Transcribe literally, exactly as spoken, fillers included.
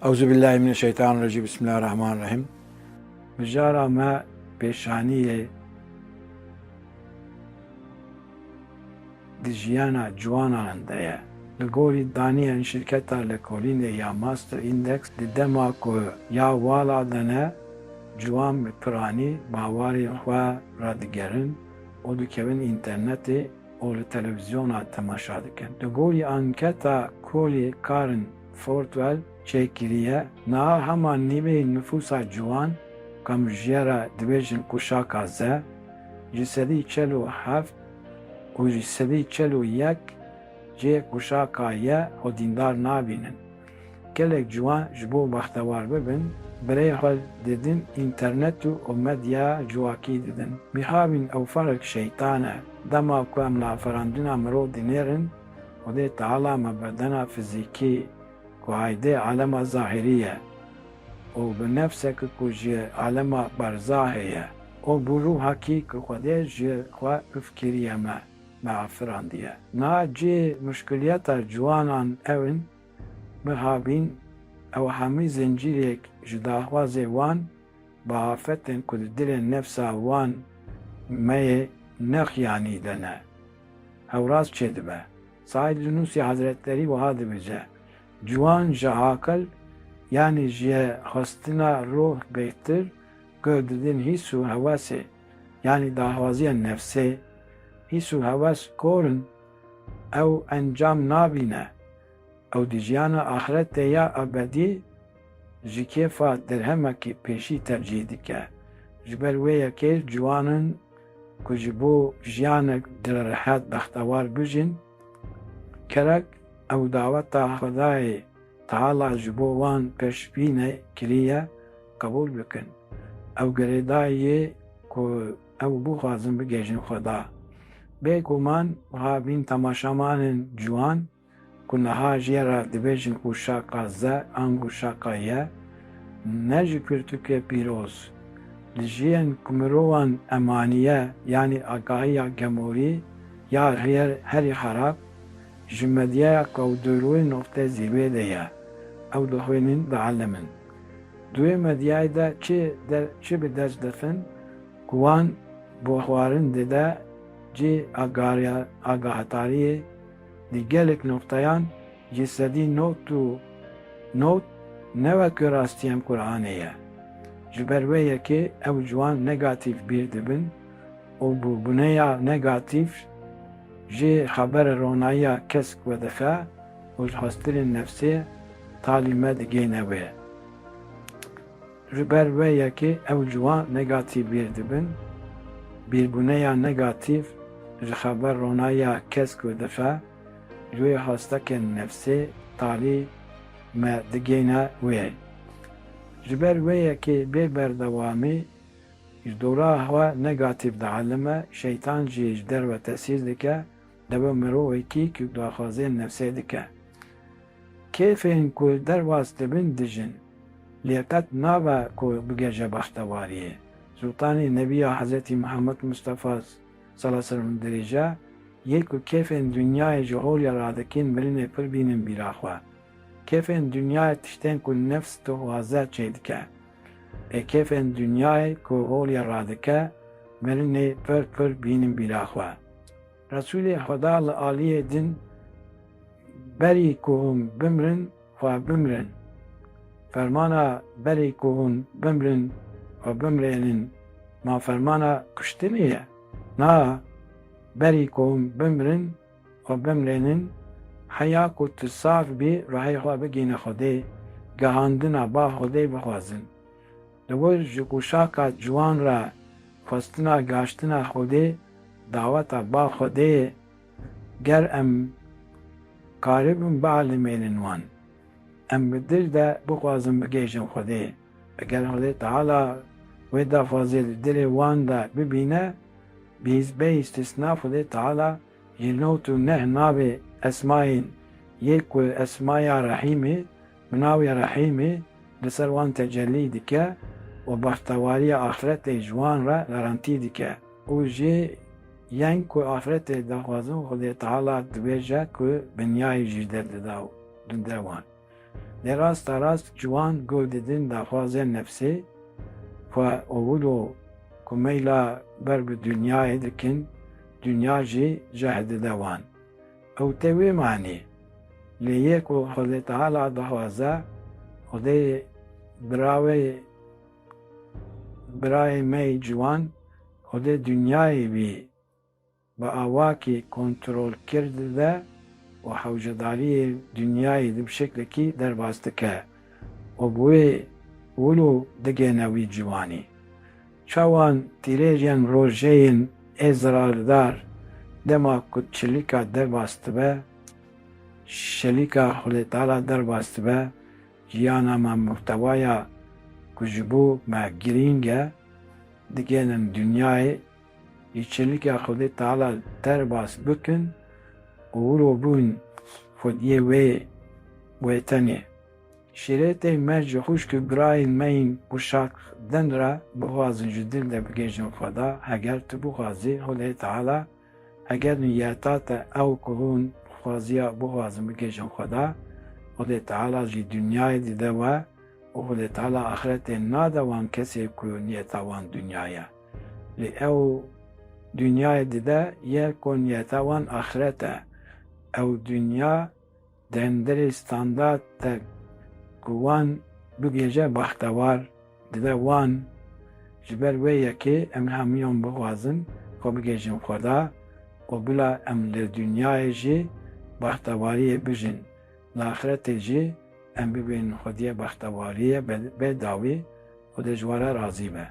Eûzubillahimineşşeytanirracîm. Bismillahirrahmanirrahîm. Mijara me pêşaniyê di jiyana ciwanan de ye. Li gorî daniyên şirketa lekolînê ya Master Index, di dema ku ya wala de ne, ciwan bi piranî bawarên xwe radigerin û dikevin înternetê û li televîzyona temaşa dikin. Li gorî anketa Kolî Karen Fortwell çêkiriye, niha hema nîvê nifûsa ciwan, ku em ji ye re dibêjin kuşaka Z, ji sedî çel û heft û ji sedî çel û yek cihê kuşaka Y xwe dîndar nabînin. Gelek ciwan ji bo bextewar bibin, bi rê xwe didin înternetû û medyaya civakî didin. Mixabîn ew ferq şeytan e. Dema ku em li aferandina mirov dinêrin, Xwedê Teala me bedena fizîkî ku aîdê alema zahirî ye û bi nefseke ku ji alema berzahê ye û bi ruhekî ku Xwedê ji xwe uf kiriye me, me afirandiye. Niha cihê muşkiliyeta ciwanan ew in, mixabîn ew hemî zincîrek ji daxwazê wan bi afetên ku di dilê nefsa wan me yê nexyanî de ne. Hewraz çêdibe. Saîd Nûsî Hezretlerî wiha dibêje, ciwan ji aqil, yanî ji xwestina ruh bêhtir, guh didin hîs û hewesê, yanî daxwaziya nefsê. Hîs û hewes kor in, ew encam nabîne. Ew di jiyana axretê ya ebedî ji kêfa dirhemekî pêşî tercîh dike. Ji ber wê yekê ciwan in ku ji bo jiyanek dilrehet bextewar bijîn, gerek ew daweta Xwedayê Teala ji bo wan pêşbîne kiriye qebûl bikin. Ew girêdayî yê ku ew bixwazin bigihîjin Xweda. Bêguman, mixabîn temaşevanên ciwan ku niha ji ye re dibêjin kuşaka Z an kuşaka Y, ne ji pirtûkê pîroz, li jiyên ku mirovan emaniye, yanî agahiya gemorî ya her-, herî xerab, ji medyaya ku ew dûrûyê noqtê zîrwê de ye, ew dixwînin, dielimin. Di wê medyayê de çi de-, çi bi dest dixin ku wan bo xwarin dide cî agariya-, agahitariyê, di gelek noqteyan jî sedî nod û nod ne wekî rastiyên Quranê ye. Ji ber wê yekê ew ciwan negatîf bîr dibin û bûbûneya negatîf jê xebera ronayiya kesk wedixe û ji xwestirên nefsê talî me digihîne wê. Ji ber wê yekê ew ciwan negatîf bîr dibin. Bîrbûneya negatîf ji xeber ronayiya kesk wedixe, ji wê xwestekên nefsê talî me digihîne wê. Ji ber wê yekê bê berdewamî ji dora xwe negatîf dielime, şeytan jî ji derve tesîr dike, dibe mirovekî ku daxwaziyên nefsê dike. Kêfên ku derbas dibin dijin, lê qet nabe ku bigihîje bextewariyê. Sultanê Nebiya Hezretî Muhammed Mustafa sallallahu aleyhi ve sellem dibêje, yê ku kêfên dinyayê ji holê radikin, mirinê pir bînin bîra xwe. Kêfên dinyayê tiştên ku nefs dixwaze çêdike. Ê kêfên dinyayê ku holê radike, mirinê pir pir bînin bîra xwe. Resûlê Xweda li aliyê din berî ku hûn bimrin, xwe bimrin. Fermana berî ku hûn bimrin, xwe bimrênin, ma fermana kuştinê ye? Na, berî ku hûn bimrin, xwe bimrênin, heya ku tu saf bî, ruhê xwe bigihîne Xwedê, gihandina ba Xwedê bixwazin. Li wir ji kuşaka ciwan re xwestina gaştina Xwedê, daweta ba Xwedê ye, ger em karibin bialimênin wan. Em bi dil de bixwazin bigihîjin Xwedê. Eger Xwedê Teala wê daxwazê li dilê wan de bibîne, bihîs-, bê îstisna Xwedê Teala ji nod û neh navê esmayên yê ku esmaya Rehîmê, bi navê Rehîmê li ser wan tecellî dike û bextewariya axretê ji wan re garantî dike û jê yên ku axretê daxwazin Xwedê Teala dibêje ku binyayê jî derdida û dide wan. Lê rasta rast ciwan guh didin daxwazên nefsê xwe û wilo ku meyla ber bi dinyayê dikin, dinya jî ceh dide wan. Ew tê wê manî. Lê yê ku Xwedê Teala dixwaze, Xwedê birawê, birayê me yê ciwan, Xwedê dinyayê wî bi awakî kontrolkir dide û hewcedariyê dinyayê di bi şeklekî derbas dike û bi wê wilo digêne wî ciwanî. Çawan tîrêjên rojeyên ê zirardar dema ku çilîka derbas dibe, şelîka Xwedê Teala derbas dibe, jiyana me muhtewaya ku ji bo me girîng e, digênin dinyayê, ji çilîka Xwedê Teala derbas bikin û wilo bûn xwediyê wê wê tenê. Şîretê me ji xwişk û birayên me yên wişak din re bixwazin ji dil de bigihêjin Xweda, heger tu bixwazî Xwedê Teala, heger niyeta te ew ku hûn xwaziya bixwazin bigihêjin Xweda, Xwedê Teala jî dinyayê dide we û Xwedê Teala axretê nade wan kesê ku niyeta wan dinya ye. Lê ew dinyayê dide ye ku niyeta wan axret e. Ew dinya di hundirê standard de ku wan bigihêje bextewar dide wan. Ji ber wê yekê em hemûyan bixwazin xwe bigihêjin Xweda û bila em li dinyayê jî bextewariyê bijîn, li axretê jî em bibên xwediyê bextewariyê be, bê dawî, Xwedê ji we re razî be.